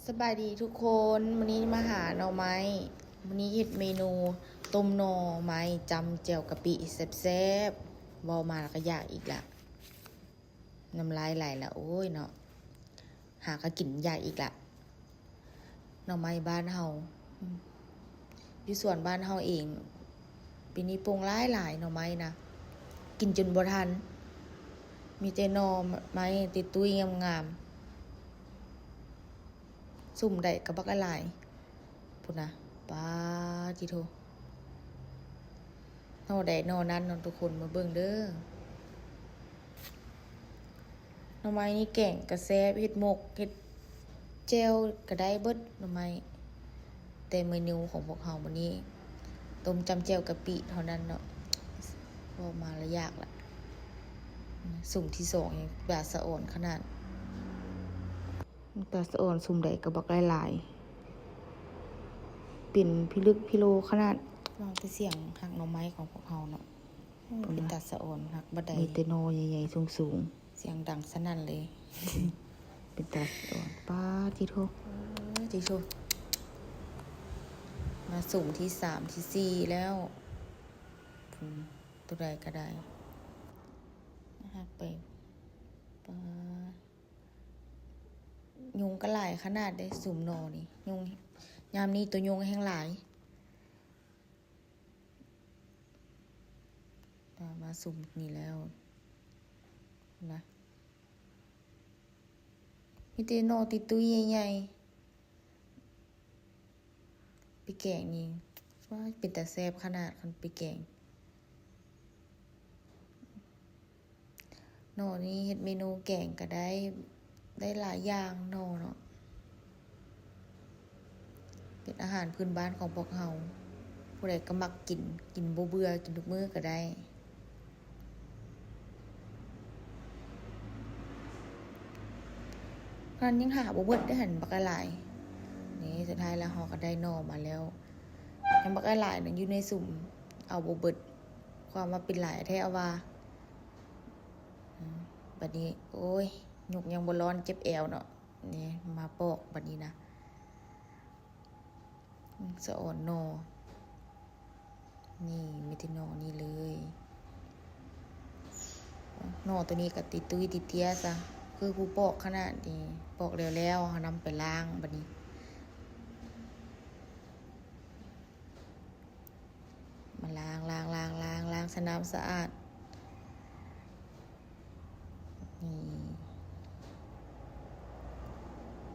ສະບາຍດີທຸກຄົນ, ມື້ນີ້ມາຫາໜໍ່ໄມ້. ມື້ນີ້ເຮັດເມນູຕົ້ມໜໍ່ໄມ້ຈ້ຳແຈ່ວກະປິແຊບໆ. ເວົ້າມາແລ້ວກໍຢາກອີກລະ, ນ້ຳລາຍໄຫຼລະ. ໂອ້ຍເນາະ, ຫາກໍກິນຢາກອີກລະ. ໜໍ່ໄມ້ບ້ານເຮົາ, ຢູ່ສວນບ້ານເຮົາເອງ. ປີນີ້ປົ່ງຫຼາຍໆ ໜໍ່ໄມ້ນະ, ກິນຈົນບໍ່ທັນ. ມີແຕ່ໜໍ່ໄມ້ຕຸ້ຍໆ ງາມໆ, ສຸ່ມໃດກໍບັກຫຼາຍໆ ພຸ້ນນະ. ປາດຕິໂທ, ໜໍ່ໃດໜໍ່ນັ້ນເນາະທຸກຄົນ, ມາເບິ່ງເດີ. ໜໍ່ໄມ້ນີ້ແກງກໍແຊບ, ເຮັດໝົກ ເຮັດແຈ່ວກໍໄດ້ເບິດໜໍ່ໄມ້. ແຕ່ເມນູຂອງພວກເຮົາມື້ນີ້ ຕົ້ມຈ້ຳແຈ່ວກະປິເທົ່ານັ້ນເນາະ. ເວົ້າມາລະຢາກລະ. ສຸ່ມທີສອງຍັງຕາສະອອນຂະໜາດ, ຕາສະອອນ, ສຸ່ມໃດກໍບັກຫຼາຍໆ ເປັນພິລຶກພິໂລຂະໜາດ. ຟັງແຕ່ສຽງຫັກໜໍ່ໄມ້ຂອງພວກເຮົາເນາະ, ເປັນຕາສະອອນຄັກບັດໃດ. ມີແຕ່ໜໍ່ໃຫຍ່ໆ ສູງໆ, ສຽງດັງສະໜັ່ນເລີຍ. ເປັນຕາສະອອນ. ປາດຕິໂທ, ເອີ ຕິໂທ, ມາສຸ່ມທີສາມທີສີ່ແລ້ວ. ໂຕໃດກໍໄດ້, ຫັກໄປ. ປາດ, ຍຸງກໍຫຼາຍຂະໜາດເດ້ ສຸ່ມໜໍ່ນີ້. ຍຸງ, ຍາມນີ້ໂຕຍຸງແຮງຫຼາຍ. ມາ ມາສຸ່ມນີ້ແລ້ວນະ, ມີແຕ່ໜໍ່ຕຸ້ຍໆ ໃຫຍ່ໆ. ໄປແກງນີ້ ວ້າ ເປັນຕາແຊບຂະໜາດ ຄັນໄປແກງ. ໜໍ່ນີ້ເຮັດເມນູແກງກໍໄດ້, ໄດ້ຫຼາຍຢ່າງໜໍ່ເນາະ, ເປັນອາຫານພື້ນບ້ານຂອງພວກເຮົາ. ຜູ້ໃດກໍມັກກິນ, ກິນບໍ່ເບື່ອ, ກິນທຸກມື້ກໍໄດ້. ນັ້ນຍັງຫາບໍ່ເບິດເດ້ຫັ້ນ, ບັກຫຼາຍໆ. ນີ້ ສຸດທ້າຍແລ້ວເຮົາກໍໄດ້ໜໍ່ມາແລ້ວ. ຍັງບັກຫຼາຍໆນັ້ນຢູ່ໃນສຸມ, ເອົາບໍ່ເບິດ. ຄວາມວ່າເປັນຫຼາຍແທ້ວ່າ. ອາ ບັດນີ້ ໂອ້ຍ ຍົກຍັງບໍ່ລ້ອນ, ເຈັບແອວເນາະ. ນີ້ ມາປອກບັດນີ້ນະ. ສະອອນໜໍ່. ນີ້ ມີແຕ່ໜໍ່ນີ້ເລີຍ. ໜໍ່ໂຕນີ້ກໍຕິດຕຸ້ຍຕິດເຕ້ຍຊະ, ຄືຜູ້ປອກຂະໜາດນີ້. ປອກແລ້ວໆ ເຮົານຳໄປລ້າງບັດນີ້. ມາລ້າງ, ລ້າງ, ລ້າງ, ລ້າງ, ລ້າງໃສ່ນ້ຳສະອາດ. ນີ້